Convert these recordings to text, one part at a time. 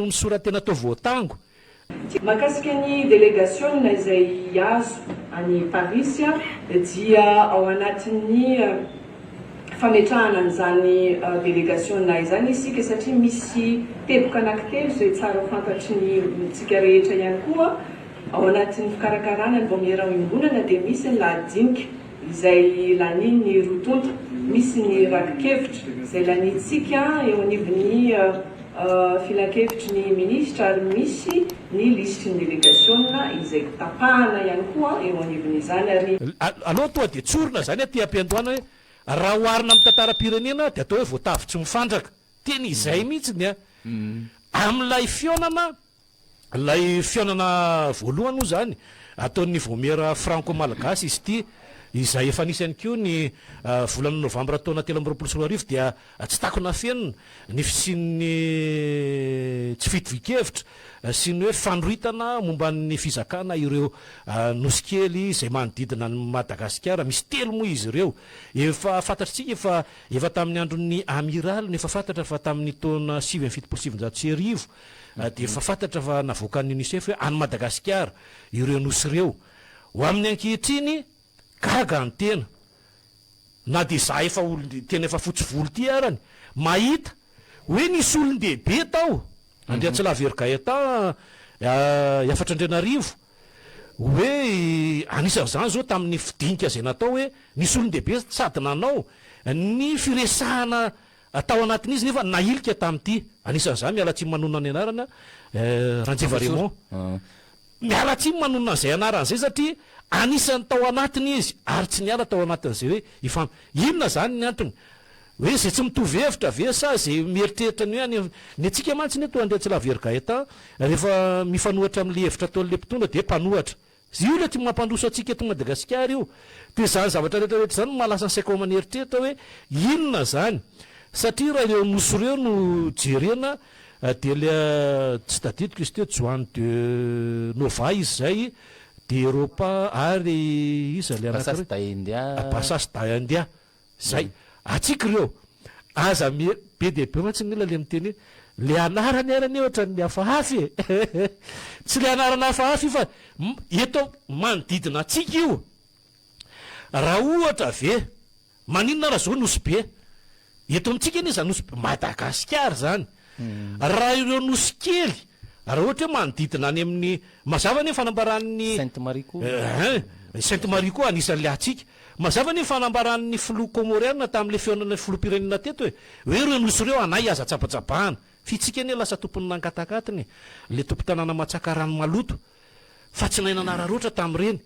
Misora-tena tao voatango. Mahakasika ny delegasiona izay hihazo an'i Parisy dia ao anatin'ny fametrahana an'izany delegasiona izany isika satria misy teboka anankitelo izay tsara ho fantatry ny tsika rehetra ihany koa ao anatin'ny fikarakarana ny vaomiera iombonana dia misy ny lahadinika izay lanian'ny roa tonta, misy ny raki-kevitra izay laniantsika eo anivon'ny Filankevitry ny minisitra ary misy ny lisitry ny delegasiona izay tapahana ihany koa eo anivon'izany ary. Aleo tonga dia tsorina izany aty am-piandohana hoe raha oharina amin'ny tantaram-pirenena dia atao hoe voatavo tsy mifandraka. Tena izay mihitsy ny amin'ilay fihaonana. Ilay fihaonana voalohany moa izany ataon'ny Vaomiera Franco-Malagasy izy ity, izay efa nisy ihany koa ny volana novambra taona 2023 dia tsy takona afenina ny fisian'ny tsy fitovian-kevitra sy ny hoe fanoritana momba ny fizakana ireo nosy kely izay manodidina an'i Madagasikara. Misy telo moa izy ireo. Efa fantatritsika fa efa tamin'ny andron'ny Amiraly no efa fantatra fa tamin'ny taona 1979 dia efa fantatra fa navoakan'ny Unicef hoe any Madagasikara ireo nosy ireo. Ho amin'ny ankehitriny, gaga ny tena, na dia izaho efa olon tena efa fotsy volo ity arany, mahita hoe nisy olon-dehibe tao, Andriatsilavery Gaëtan, Iafatrandrianarivo, hoe anisan'izany izao tamin'ny fidinika izay natao hoe nisy olon-dehibe sady nanao ny firesahana Tao anatin'izy nefa nahilika tamin'ity. Anisan'izany, miala tsiny manonona ny anarana, Ranjeva Raymond. Miala tsiny manonona an'izay anarana izay satria anisan'ny tao anatiny izy ary tsy niala tao anatin'izay hoe hifam. Inona izany ny antony? Hoe izay tsy mitovy hevitra ve sa izay mieritreritra ny hoe any Ny antsika mantsy anie toa Andriatsilavery Gaëtan, rehefa mifanohitra amin'ilay hevitra ataon'ilay mpitondra dia mpanohatra. Io ilay tsy mampandroso antsika eto Madagasikara io. Dia izany zavatra rehetra rehetra izany no mahalasa ny saiko aman'eritreritra hoe inona izany? Satria raha ireo nosy ireo no jerena dia ilay tsy tadidiko izy teo Juan de Nova izy izay, de Europa ary iza ilay anankiray? Bassas da India. Bassas da India. Zay. Atsika ireo. Aza mi, be dia be mantsy ny olona le miteny hoe le anarany ary anie ohatran'ny hafahafa e! Tsy le anarana hafahafa io fa eto manodidina antsika io. Raha ohatra ve, maninona raha zao Nosy Be? Eto amintsika anie zany Nosy Be, Madagasikara zany. Raha ireo Nosy kely, raha ohatra hoe manodidina any amin'ny, mazava anie ny fanambaran'ny. Sainte Marie koa. Ein, Sainte Marie koa anisan'le antsika. Mazava anie ny fanambaran'ny filoha Kômôriana tamin'ilay fihaonana filoham-pirenena teto e! Hoe ireo nosy ireo anay aza tsabatsabahana. F'itsika anie lasa tompon'ny nangatakatiny e! Ilay tompon-tanàna matsaka rano maloto fa tsy nahay nanararaotra tamin'ireny.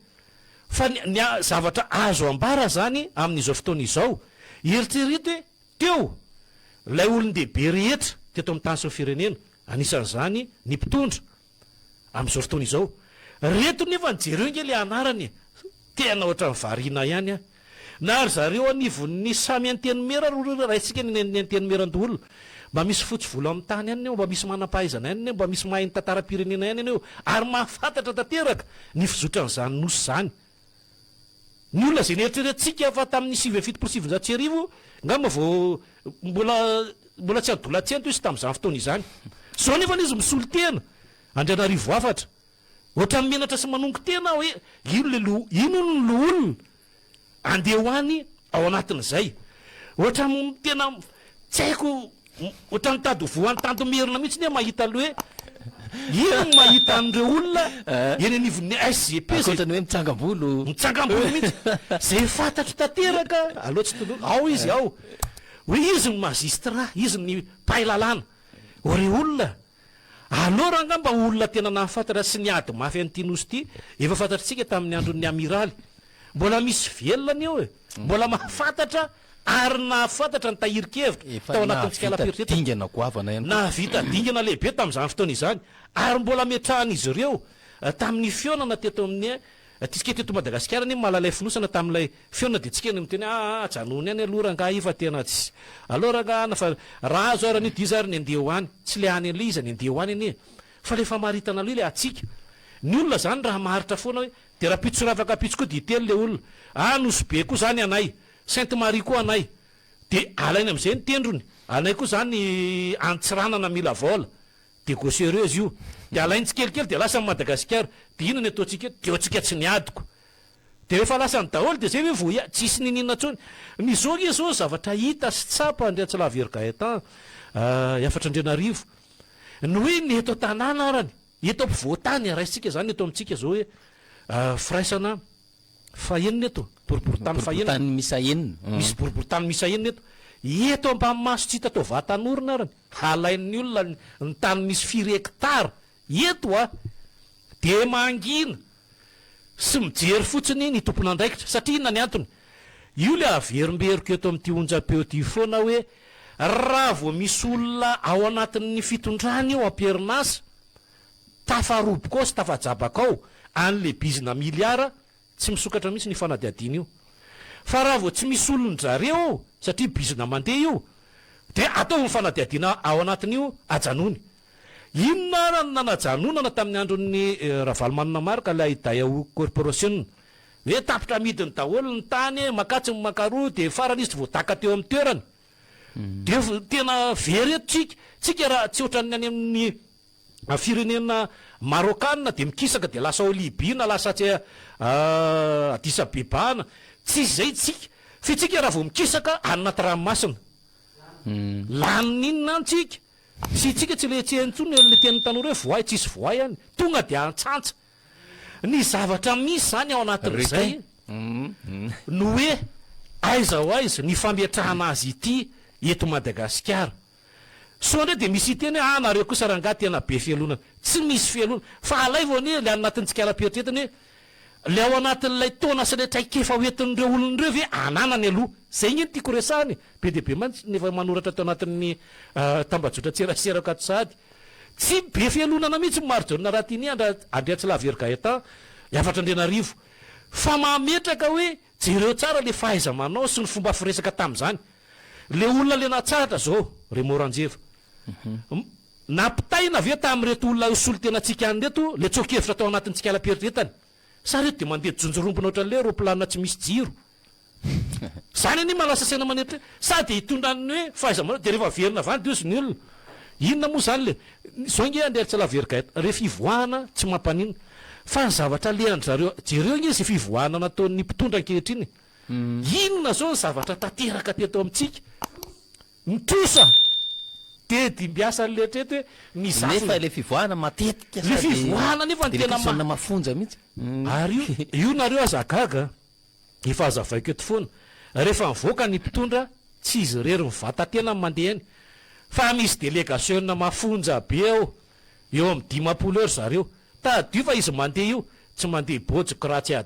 Fa ny ny zavatra azo ambara izany amin'izao fotoana izao, eritrereto hoe teo ilay olon-dehibe rehetra teto amin'ny tany sy ny firenena, anisan'izany ny mpitondra, Amin'izao fotoana izao. Reto nefa ny jereo nge le anarany e! Tena ohatran'ny variana ihany aho. Na ry zareo anivon'ny samy antenimiera ro ry raintsika ny ny antenimierandoholona. Mba misy fotsy volo amin'ny tany ihany eo, mba misy manam-pahaizana ihany eo, mba misy mahay ny tantaram-pirenena ihany eo ary mahafantatra tanteraka ny fizotran'izany nosy izany. Ny olona izay neritreretintsika fa tamin'ny 1979 ngamba vao mbola mbola tsy adolatsento izy tamin'izany fotoana izany. Izao anefa izy misolo tena, Andrianarivo hafatra. Ohatran'ny menatra sy manongo tena aho hoe ino le lo ino hono ny loholona andeha ho any ao anatin'izay. Ohatran'ny tena tsy haiko Ohatran'ny mitady ho voan'ny tantomerina mihitsy anie mahita le hoe ino no mahita an'ireo olona eny anivon'ny SGP izay Ankoatra ny hoe mitsangam-bolo. Mitsangam-bolo mihitsy. Izay fantatro tanteraka, aleo tsy tononina, ao izy ao, hoe izy ny magistrat, izy ny mpahay lalàna. O ry olona, alors angamba olona tena nahafantatra sy niady mafy an'ity nosy ity, efa fantatritsika tamin'ny andron'ny amiraly. Mbola misy velona anie eo e! Mbola mahafantatra ary nahafantatra ny tahirin-kevitra Efa tao anatin'ny nahavita tsikalam-pieritreretana. dingana goavana ihany koa. Nahavita dingana lehibe tamin'izany fotoana izany ary mbola metrahan'izy ireo tamin'ny fihaonana teto amin'ny Tsika teto Madagasikara anie malalay fonosana tamin'ilay fihaonana dia tsika no miteny hoe aa ajanony any aloha rangahy io fa tena tsy aleo rangahy ana fa raha azo ary anio dia iza ary ny andeha ho any. Tsy ilay any aloha iza ny andeha ho any anie fa ilay famaritana aloha ilay hatsiaka. Ny olona izany raha maharitra foana hoe Dia rahampitso sy rahafakampitso koa dia hiteny le olona, ah Nosy Be koa zany anay, Sainte Marie koa anay. Dia alainy amin'izay ny tendrony, anay koa zany Antsiranana mila vola. Dégauchereuse io. Dia alainy tsikelikely dia lasa ny Madagasikara. Dia inona ny ataontsika eto? Dia antsika tsy niadiko. Dia rehefa lasany daholo dia zay hoe vao hia, tsisy niniana intsony. Ny zao nge zao zavatra hita sy tsapa Andriantsilavo Gaëtan, Iafatrandrianarivo. Ny hoe ny eto an-tanàna arany, eto ampovoan-tany, raisintsika izany eto amintsika zao hoe firaisana fahenina eto, boriborintany fahenina. Boriborintany miisa enina. Misy boriborintany miisa enina eto. Eto ambany maso tsy hita tao Vatanorina arany, halain'ny olona ny tany misy firy hectare eto a! Dia mangina sy mijery fotsiny ny tompon'andraikitra. Satria inona ny antony? Io ilay averimberiko eto amin'ity onjam-peo ity foana hoe raha vao misy olona ao anatin'ny fitondrana io am-perinasa, tafaroboka ao sy tafajabaka ao an'ilay bizina miliara, Tsy misokatra mihitsy ny fanadihadiana io. Fa raha vao tsy misy olon-dRareo ao, satria bizina mandeha io, dia ataovy ny fanadihadiana ao anatin'io, ajanony. Inona ara no nanajanonana tamin'ny andron'ny Ravalomanana Marc ilay Daewoo Corporation? Hoe tapitra amidiny daholo ny tany, makatsy ny mankaroa, dia farany izy tsy voadaka teo amin'ny toerany. Dia tena very eto tsika. Tsika raha tsy ohatran'ny any amin'ny firenena Marokana dia mikisaka dia lasa ao Libye na lasa atsy Addis Abeba na tsy izay tsika fa itsika raha vao mikisaka any anaty ranomasina lanin'ny inona any tsika sy itsika tsy le tsy heno intsony le tenin'ny tanora hoe voay tsisy voay any tonga dia antsantsa ny zavatra misy zany ao anatin'izay no hoe aiza ho aiza ny fametrahana azy ity eto Madagasikara Soa ndray dia misy hiteny hoe ah nareo kosa rangahy tena be fialonana. Tsy misy fialonana. Fa alaivo anie le any anatin'ny tsikaram-pieritreretana hoe le ao anatin'ilay taona sy ilay traikefa ho entin'ireo olona ireo ve ananany aloha. Zay nge no tiako resahana e. Be dia be mantsy ny efa manoratra tao anatin'ny tambajotran-tseraserako ato sahady. Tsy be fialonana mihitsy ny Marijaona Ratini Andriatsilavery Gaëtan Hafatrandrianarivo. Fa mametraka hoe jereo tsara le fahaiza-manao sy ny fomba firesaka tamin'izany. Le olona le natsahatra zao Remo Ranjeva. Nampitaina ve tamin'ireto olona io solontenantsika any reto le tsoa-kevitra tao anatin'ny tsikalam-pieritreretany? Sa reto de mandeha jonjorombona ohatran'le roplanina tsy misy jiro? Zany anie mahalasa saina maneritreritra. Sa de hitondra ny hoe fahaiza-manao de rehefa averina avy any de hozy ny olona. Inona moa zany le, zao nge Andry Ratsilavery rehefa ivoahana tsy mampaninona. Fa ny zavatra alehan-dry zareo, jereo nge ze fivoahana nataon'ny mpitondra ankehitriny e. Inona zao ny zavatra tanteraka teto amintsika? Ny trosa dia dimbiasan'ny leritrereto hoe ny zafiny. Nefa ilay fivoahana matetika sady. Ilay fivoahana nefa no tena ma. mafonja mihitsy. Ary io, io nareo aza gaga an, efa hazavaiko eto foana, rehefa mivoaka ny mpitondra tsy izy irery mivata-tena no mandeha eny fa misy delegasiona mafonja be ao, eo amin'ny 50 eo ry zareo. Tadidio fa izy mandeha io tsy mandeha bôjoko raha tsy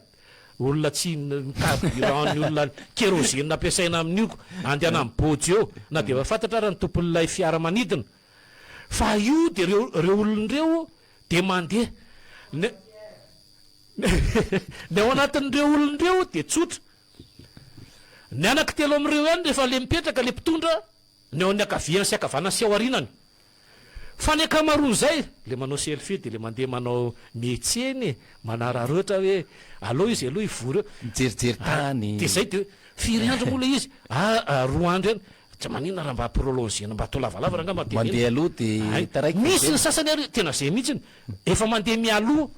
Olona tsy ny carburant ny olona kérosène ampiasaina amin'io andehanan'ny bôjy eo na dia efa fantatra ara ny tompon'ilay fiaramanidina fa io dia reo reo olona ireo dia mandeha ny ny ao anatin'ireo olona ireo dia tsotra ny anankitelo amin'ireo ihany rehefa le mipetraka le mpitondra ny ao amin'ny ankaviany sy ankavanany sy ao aorianany Fa ny ankamaroan'izay, le manao selfie dia le mandeha manao mietsena e, manararaotra hoe aleo izy aloha hivory eo. Mijerijery tany. Dia zay dia firy andro moa le izy? Ah, 2 andro ihany. Tsy maninona raha mba prolonger-na mba atao lavalava rangaha mba teneno. Mandeha aloha dia taraiky. Misy ny sasany ary tena zay mihitsy, efa mandeha mialoha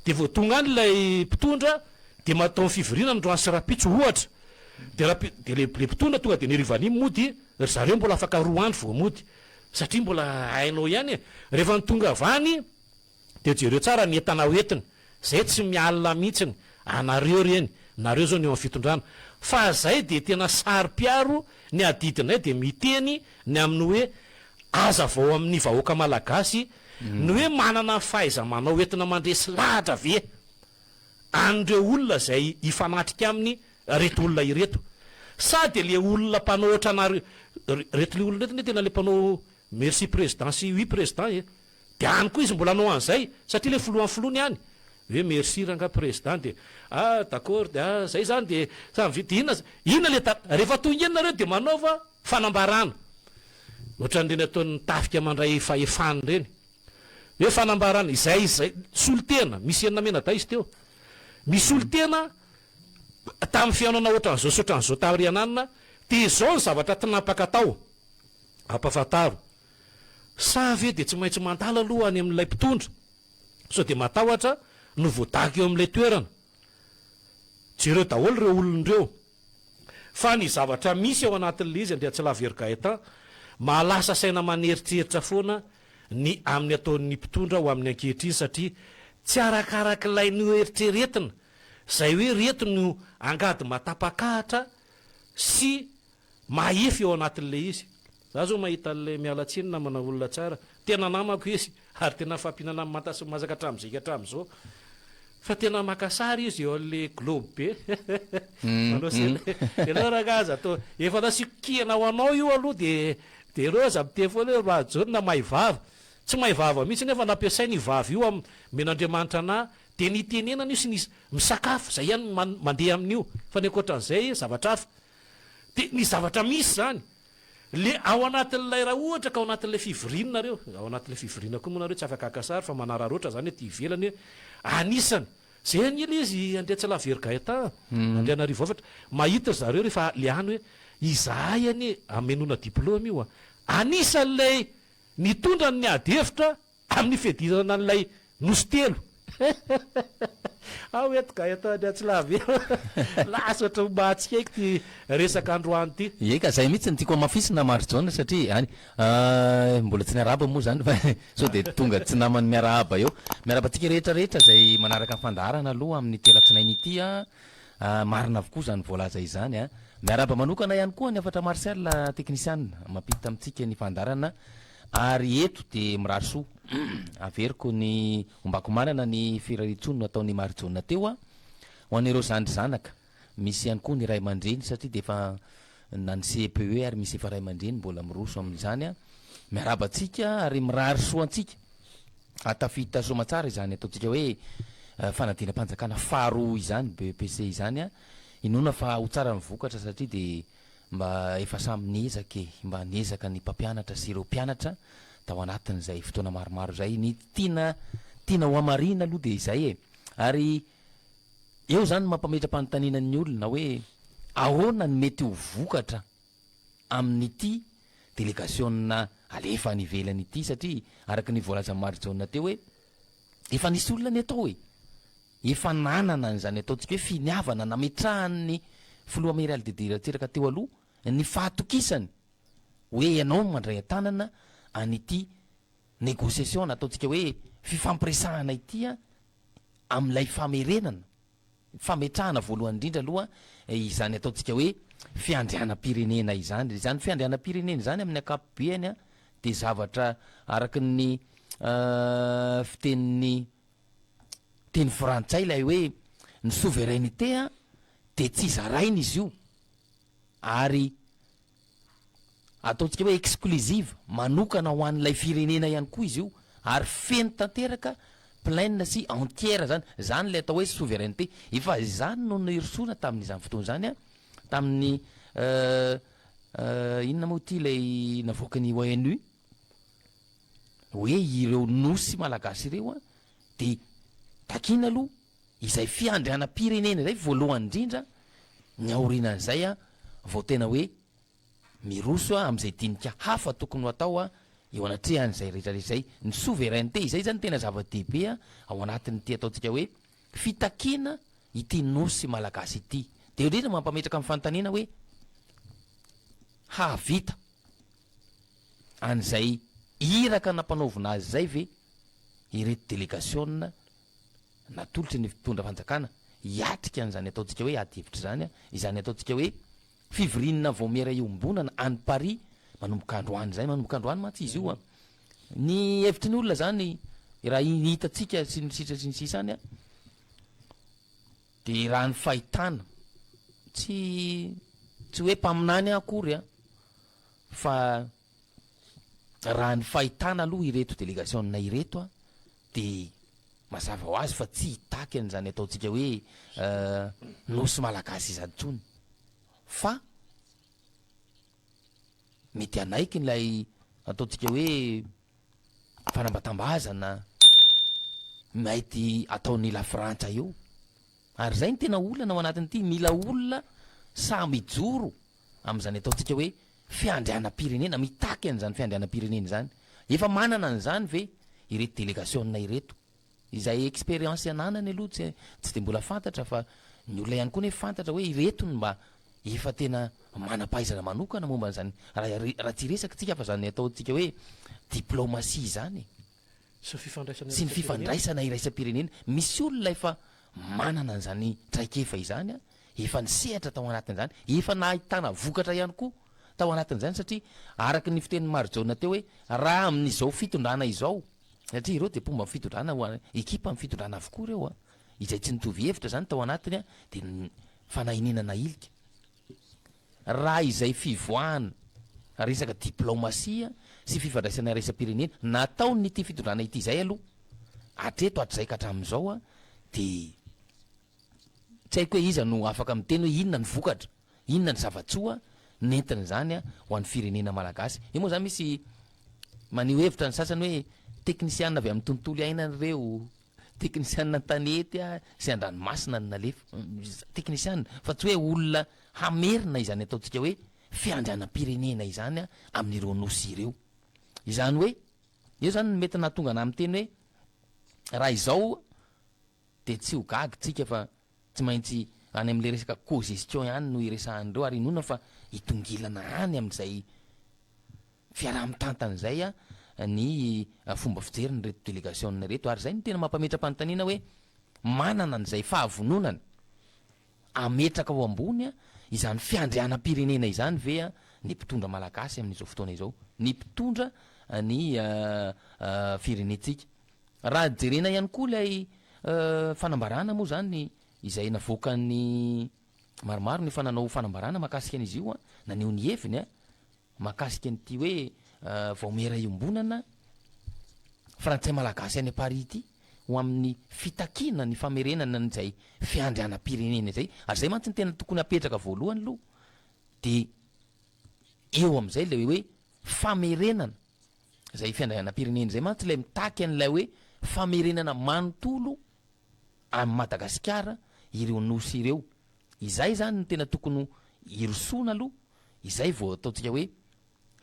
dia vao tonga any ilay mpitondra dia atao ny fivoriana androany sy rahampitso ohatra. Dia raha dia le le mpitondra tonga dia ny harivan'iny mody, ry zareo mbola afaka 2 andro vao mody. Satria mbola hainao ihany e! Rehefa ny tonga avy any dia jereo tsara ny entana hoentiny, zay tsy mialona mihitsiny, anareo ireny, nareo zao ny eo amin'ny fitondrana, fa zay dia tena saro-piaro ny adidinay dia miteny ny amin'ny hoe azavao amin'ny vahoaka malagasy ny hoe manana fahaiza-manao entina mandresy lahatra ve an'ireo olona izay hifanatrika aminy reto olona ireto sa dia le olona mpanao ohatranareo reto le olona reto ne tena le mpanao merci président sy oui président e dia any koa izy mbola hanao an'izay satria le filohan'ny filoha ny any hoe merci rangah président dia ah d'accord dia ah zay zany dia samy vita dia inona inona le ta rehefa tonga eny nareo dia manaova fanambarana ohatran'ireny ataon'ny tafika mandray fahefana ireny Hoe fanambarana, izay izay, solontena, misy enina mianadahy izy teo, misy solontena tamin'ny fihaonana ohatran'izao sy ohatran'izao taorian'anona, dia izao ny zavatra tinapaka tao, ampafantaro. Sa ve dia tsy maintsy mandala aloha any amin'ilay mpitondra? Sao dia matahotra no voadaka eo amin'ilay toerana? Jereo daholo ireo olona ireo. Fa ny zavatra misy ao anatin'ilay izy Andriatsilavery Gaëtan, mahalasa saina maneritreritra foana ny amin'ny ataon'ny mpitondra ho amin'ny ankehitriny satria tsy arakarak'ilay noeritreretina izay hoe reto no angady matapakahatra sy Mahefy ao anatin'ilay izy. Za zao mahita an'ilay miala tsiny namana olona tsara, tena namako izy ary tena nifampihinana amin'ny manta sy ny masaka hatramin'izay ka hatramin'izao. Fa tena maka sary izy eo an'ilay globe be. Manao sel, ianao rangahy aza atao, efa nasiako kihana ho anao io aloha dia dia ianao aza miteny foana hoe Rajaona mahay vava. Tsy mahay vava mihitsy nefa nampiasainy io vava io am, omen'Andriamanitra anah dia nitenenana io sy ny misakafo, zay ihany no mandeha amin'io fa ny ankoatran'izay zavatra hafa. Dia ny zavatra misy izany, le ao anatin'ilay raha ohatra ka ao anatin'ilay fivoriana nareo, ao anatin'ilay fivoriana koa moa nareo tsy afaka haka sary fa manararaotra izany aty ivelany hoe anisany, zay anie le izy Andriatsilavery Gaëtan, Andrianarivoafatra, mahita ry zareo rehefa le any hoe izahay anie, amenoana diplôme io an, anisan'ilay nitondra ny ady hevitra Amin'ny fiadirana an'ilay nosy telo. Ao eto Gaëtan Andriatsilavo eo. Lasa ohatran'ny mahatsikaiky ity resaka androany ity. Ie ka, zay mihitsy no tiako hamafisina Marijaona satria any mbola tsy niarahaba moa zany fa sao dia tonga tsy naman'ny miarahaba eo. Miarahaba antsika rehetra rehetra izay manaraka ny fandaharana aloha amin'ity alatsinainy ity a. Marina avokoa izany voalaza izany a. Miarahaba manokana ihany koa an'i Hafatra Martial teknisianina mampiditra amintsika ny fandaharana Ary eto dia mirary soa. Averiko ny ombako manana ny firariantsoa nataon'i Marijaona teo a! Ho an'ireo zandry zanaka. Misy ihany koa ny ray aman-dreny satria dia efa na ny CEPE ary misy efa ray aman-dreny mbola miroso amin'izany a! Miarahaba antsika ary mirary soa antsika hahatafita soamatsara izany ataontsika hoe fanadinam-panjakana faharoa izany, BEPC izany a! Inoana fa ho tsara ny vokatra satria dia Mba efa samy niezaka e, mba niezaka ny mpampianatra sy ireo mpianatra tao anatin'izay fotoana maromaro izay. Ny tiana tiana ho hamarihina aloha dia izay e. Ary eo izany no mampametra-panontaniana ny olona hoe ahoana no mety ho vokatra amin'ity delegasiona alefa any ivelany ity satria araka ny voalazan'i Marijaona teo hoe efa nisy olona ny atao e. Efa nanana an'izany ataontsika hoe finiavana nametrahan'ny filoha Merial Didier Ratsiraka teo aloha ny fahatokisany hoe ianao no mandray an-tanana an'ity négociation na ataontsika hoe fifampiresahana ity amin'ilay famerenana, fametrahana voalohany indrindra aloha izany ataontsika hoe fiandrianam-pirenena izany. Izany fiandrianam-pirenena izany amin'ny ankapobeany dia zavatra araka ny fitenin'ny teny frantsay ilay hoe ny souveraineté a dia tsy zaraina izy io ary ataontsika hoe exclusive manokana ho an'ilay firenena ihany koa izy io ary feno tanteraka pleine sy entière zany, zany ilay atao hoe souveraineté, efa izany no nirosoana tamin'izany fotoana izany a, tamin'ny inona moa ity ilay navoakan'ny ONU hoe ireo nosy malagasy ireo a dia takiana aloha izay fiandrianam-pirenena izay voalohany indrindra, ny aorianan'izay a vao tena hoe miroso a amin'izay dinika hafa tokony ho atao a eo anatrehan'izay rehetra rehetra izay. Ny souveraineté izay zany tena zava-dehibe a ao anatin'ity ataontsika hoe fitakiana ity nosy malagasy ity. Dia eo indrindra mampametraka ny fanontaniana hoe hahavita an'izay iraka nampanaovina azy izay ve ireto delegasiona natolotry ny mpitondra fanjakana hiatrika an'izany ataontsika hoe ady hevitra izany, izany ataontsika hoe fivoriana vaomiera iombonana any Paris manomboka androany izay, manomboka androany mantsy izy io an! Ny hevitry ny olona izany raha ny hitantsika sy ny sisa sy ny sisa any an, dia raha ny fahitana, tsy tsy hoe mpaminany aho akory an, Fa raha ny fahitana aloha ireto delegasiona ireto an, dia mazava ho azy fa tsy hitaky an'izany ataontsika hoe nosy malagasy izany intsony fa mety hanaiky ilay ataontsika hoe fanambatambazana mety ataon'i Lafrantsa eo. Ary izay no tena olana ao anatin'ity, mila olona sahy mijoro amin'izany ataontsika hoe fiandrianam-pirenena, mitaky an'izany fiandrianam-pirenena izany. Efa manana an'izany ve ireto delegasiona ireto? Izay expérience ananany aloha tsy tsy dia mbola fantatra fa ny olona ihany koa nefa fantatra hoe ireto no mba efa tena manam-pahaizana manokana momba an'izany raha raha tsy hiresaka tsika fa izany ataontsika hoe diplomatie izany e. Sy ny fifandraisana Sy ny iraisam-pirenena. fifandraisana iraisam-pirenena. Misy olona efa manana an'izany traikefa izany an, efa nisehatra tao anatin'izany, efa nahitana vokatra ihany koa tao anatin'izany satria araka ny fitenin'i Marijaona teo hoe raha amin'izao fitondrana izao, Satria ireo dia mpomba ny fitondrana ho an, ekipa ny fitondrana avokoa ireo an, izay tsy nitovy hevitra izany tao anatiny an, dia ny fanahiniana nahilika. Raha izay fivoahana resaka diplaomasia sy fifandraisana iraisam-pirenena nataon'ity fitondrana ity izay aloha hatreto hatrizay ka hatramin'izao an, dia tsy haiko hoe iza no afaka miteny hoe inona ny vokatra. Inona ny zava-tsoa nentin'izany ho an'ny firenena malagasy? Io moa izany misy maneho hevitra ny sasany hoe teknisiana avy amin'ny tontolo iainana ireo, teknisiana an-tanety sy an-dranomasina no nalefa. Teknisiana, fa tsy hoe olona hamerina izany ataontsika hoe fiandrianam-pirenena izany amin'ireo nosy ireo. Izany hoe, eo izany no mety nahatonga anà miteny hoe raha izao dia tsy ho gaga tsika fa Tsy maintsy any amin'ilay resaka co-gestion ihany no iresahan'ireo ary inoana fa hitongilana any amin'izay fiaraha-mitantana izay ny fomba fijerin'ireto delegasiona ireto ary izay no tena mampametra-panontaniana hoe manana an'izay fahavononana hametraka ho ambony izany fiandrianam-pirenena izany ve ny mpitondra malagasy amin'izao fotoana izao, ny mpitondra ny firenentsika. Raha jerena ihany koa ilay fanambarana moa izany izay navoakan'ny maromaro no efa nanao fanambarana mahakasika an'izy io, naneho ny heviny mahakasika an'ity hoe vaomiera iombonana frantsay-malagasy any Paris ity ho amin'ny fitakiana ny famerenana an'izay fiandrianam-pirenena izay. Ary izay mantsy no tena tokony hapetraka voalohany aloha dia eo amin'izay ilay hoe famerenana Izay fiandrianam-pirenena izay mantsy ilay mitaky an'ilay hoe famerenana manontolo an'i Madagasikara ireo nosy ireo. Izay izany no tena tokony ho hirosoana aloha, izay vao ataontsika hoe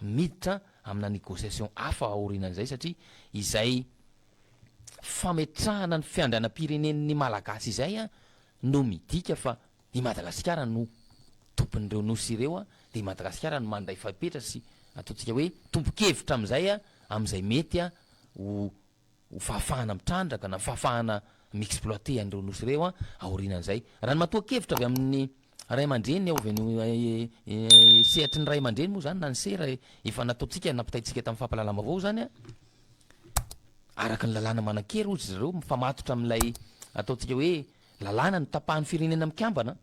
miditra amina négociation hafa aorianan'izay satria izay fametrahana ny fiandrianam-pirenen'ny Malagasy izay no midika fa I Madagasikara no tompon'ireo nosy ireo dia i Madagasikara no mandray fepetra sy ataontsika hoe tompon-kevitra amin'izay amin'izay mety ho ho fahafahana mitrandraka na fahafahana mi-exploiter an'ireo nosy ireo aorianan'izay. Raha ny matoan-kevitra avy amin'ny ray aman-dreny ao avy any sehatry ny ray aman-dreny moa izany na ny sera efa nataontsika nampitaintsika tamin'ny fampahalalam-baovao izany araka ny lalàna manan-kery hozy zareo mifamatotra amin'ilay ataontsika hoe Lalàna notapahan'ny Firenena Mikambana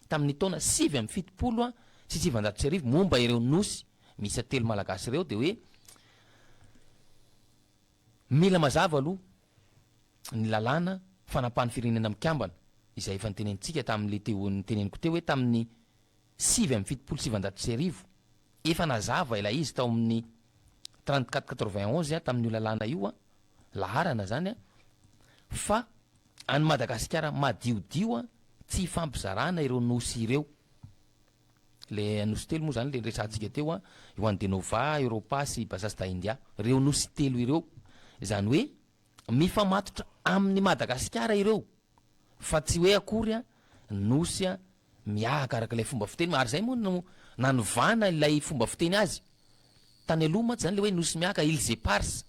tamin'ny taona 1979 momba ireo nosy miisa telo malagasy ireo dia hoe mila mazava aloha ny lalàna fanapahan'ny Firenena Mikambana izay efa notenenintsika tamin'ilay teo noteneniko teo hoe tamin'ny 1979 efa nazava ilay izy tao amin'ny 34 91 tamin'io lalàna io laharana izany fa Any Madagasikara madiodio tsy ifampizarana ireo nosy ireo. Le nosy telo moa zany le niresahantsika teo an, Juan de Nova, Europa sy Bassas da India. Ireo nosy telo ireo. Izany hoe mifamatotra amin'i Madagasikara ireo fa tsy hoe akory an nosy miahaka araka ilay fomba fiteny, ary izay moa no nanovana ilay fomba fiteny azy. Tany aloha mantsy izany ilay hoe nosy miahaka, îles éparses,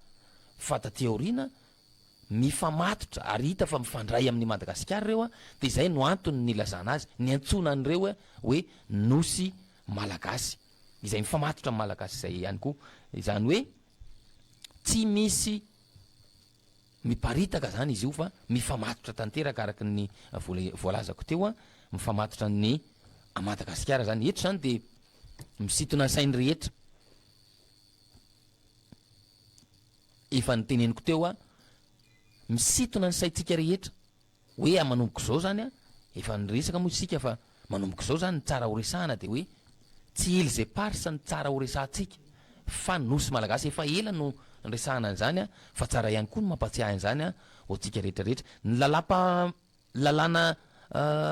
fa taty aoriana mifamatotra ary hita fa mifandray amin'i Madagasikara ireo dia izay no antony nilazana azy, niantsoana an'ireo hoe nosy malagasy, izay mifamatotra amin'ny malagasy izay ihany koa. Izany hoe tsy misy miparitaka izany izy io fa mifamatotra tanteraka araka ny voalazako teo, mifamatotra ny Madagasikara izany. Eto izany dia misintona ny sain'ny rehetra. Efa noteneniko teo aho, misintona ny saintsika rehetra hoe a manomboka izao izany a, efa niresaka moa isika fa manomboka izao izany ny tsara ho resahana dia hoe tsy îles éparses no tsara ho resahantsika fa nosy malagasy, efa ela no niresahana an'izany a, fa tsara ihany koa ny mampatsiahy an'izany a ho antsika rehetra rehetra. Ny lalàmpa lalàna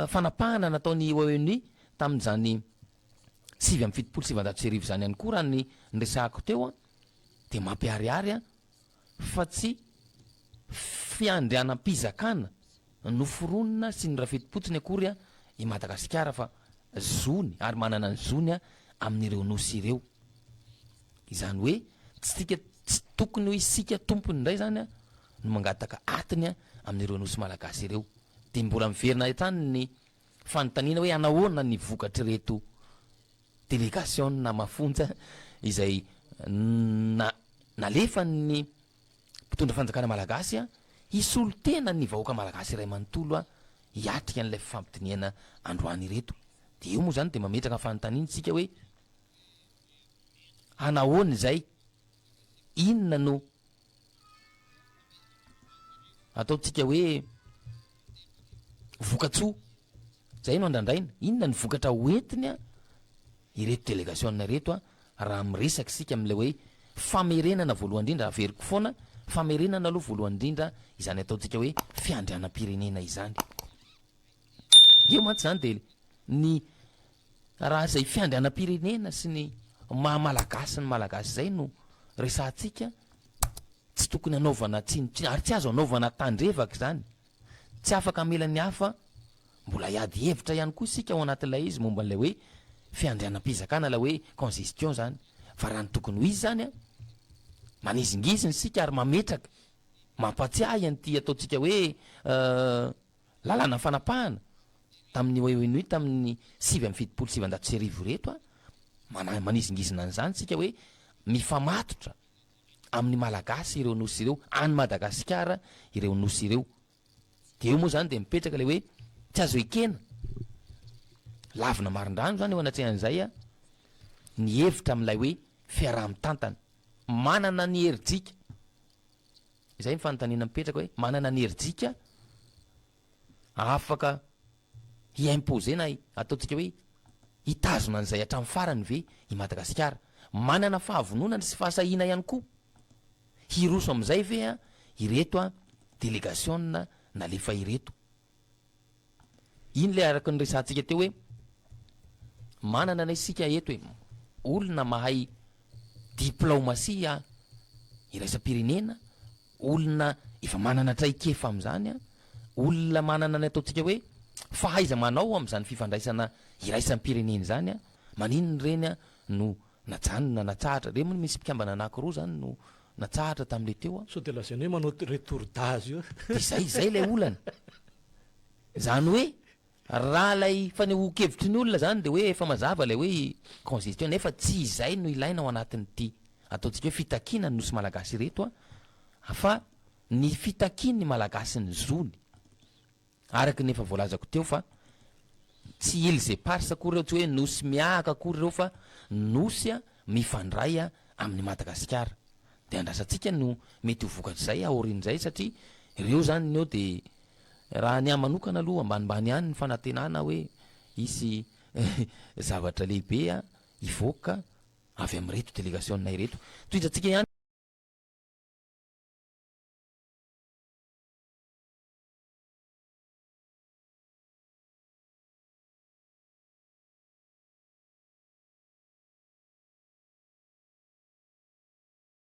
fanapahana nataon'ny ONU tamin'izany 1979 izany ihany koa raha ny niresahako teo a. dia mampiharihary fa tsy fiandrianam-pizakana noforonina sy norafetim-potsiny akory i Madagasikara fa zony ary manana ny zony amin'ireo nosy ireo. Izany hoe tsy tika tsy tokony ho isika tompony indray izany no mangataka atiny amin'ireo nosy malagasy ireo. Dia mbola miverina hatrany ny fanontaniana hoe hanahoana ny vokatr'ireto delegasiona mafonja izay na nalefan'ny mpitondra fanjakana malagasy hisolo tena ny vahoaka malagasy iray manontolo hiatrika an'ilay fifampidinihana androany ireto. Dia eo moa izany dia mametraka fanontaniana isika hoe hanahoana izay? Inona no ataontsika hoe vokatsoa? Izay no andrandraina. Inona ny vokatra hoentiny a ireto delegasiona ireto a raha miresaka isika amin'ilay hoe famerenana voalohany indrindra, averiko foana, famerenana aloha voalohany indrindra izany ataontsika hoe fiandrianam-pirenena izany. Eo mantsy izany dia ny raha izay fiandrianam-pirenena sy ny maha malagasy ny malagasy izay no resahantsika, tsy tokony hanaovana tsinontsinona ary tsy azo anaovana tandrevaka izany. Tsy afaka hamela ny hafa mbola hiady hevitra ihany koa isika ao anatin'ilay izy momba an'ilay hoe fiandrianam-pizakana, ilay hoe congestion izany. Fa raha ny tokony ho izy izany an, manizingizina isika ary mametraka, mampatsiahy an'ity ataontsika hoe lalàna fanapahana tamin'ny ONU tamin'ny 1979 ireto an, manizingizina an'izany isika hoe mifamatotra amin'ny Malagasy ireo nosy ireo, any Madagasikara ireo nosy ireo. Dia eo moa izany dia mipetraka ilay hoe tsy azo ekena, lavina marindrano izany eo anatrehan'izay ny hevitra amin'ilay hoe fiaraha-mitantana. Manana ny herijika, izay ny fanontaniana mipetraka hoe manana ny herijika afaka hi-imposer na ataontsika hoe hitazona an'izay hatramin'ny farany ve i Madagasikara? Manana fahavononana sy fahasahiana ihany koa hiroso amin'izay ve ireto delegasiona nalefa ireto? Iny ilay araka ny resahantsika teo hoe manana anie isika eto e, olona mahay diplaomasia iraisam-pirenena, olona efa manana traikefa amin'izany, olona manana ny ataontsika hoe fahaiza-manao amin'izany fifandraisana iraisam-pirenena izany, maninona ireny no najanona, natsahatra, ireny moa misy mpikambana anankiroa izany no natsahatra tamin'ilay teo. Sao dia lazaina hoe manao retour d'âge io. Dia izay, izay ilay olana. Izany hoe Raha ilay fanehoan-kevitry ny olona izany dia hoe efa mazava ilay hoe congestion nefa tsy izay no ilaina ao anatin'ity ataontsika hoe fitakiana ny Nosy Malagasy ireto fa ny fitakian'ny Malagasy ny zony araka ny efa voalazako teo fa tsy îles éparses akory ireo, tsy hoe Nosy miahaka akory ireo fa Nosy mifandray amin'i Madagasikara. Dia andrasantsika no mety ho vokatr'izay aorian'izay satria ireo izany ny eo dia Raha ny ahy manokana aloha ambanimbany ihany ny fanantenana hoe hisy zavatra lehibe hivoaka avy amin'ireto delegasiona ireto. Tohizantsika ihany.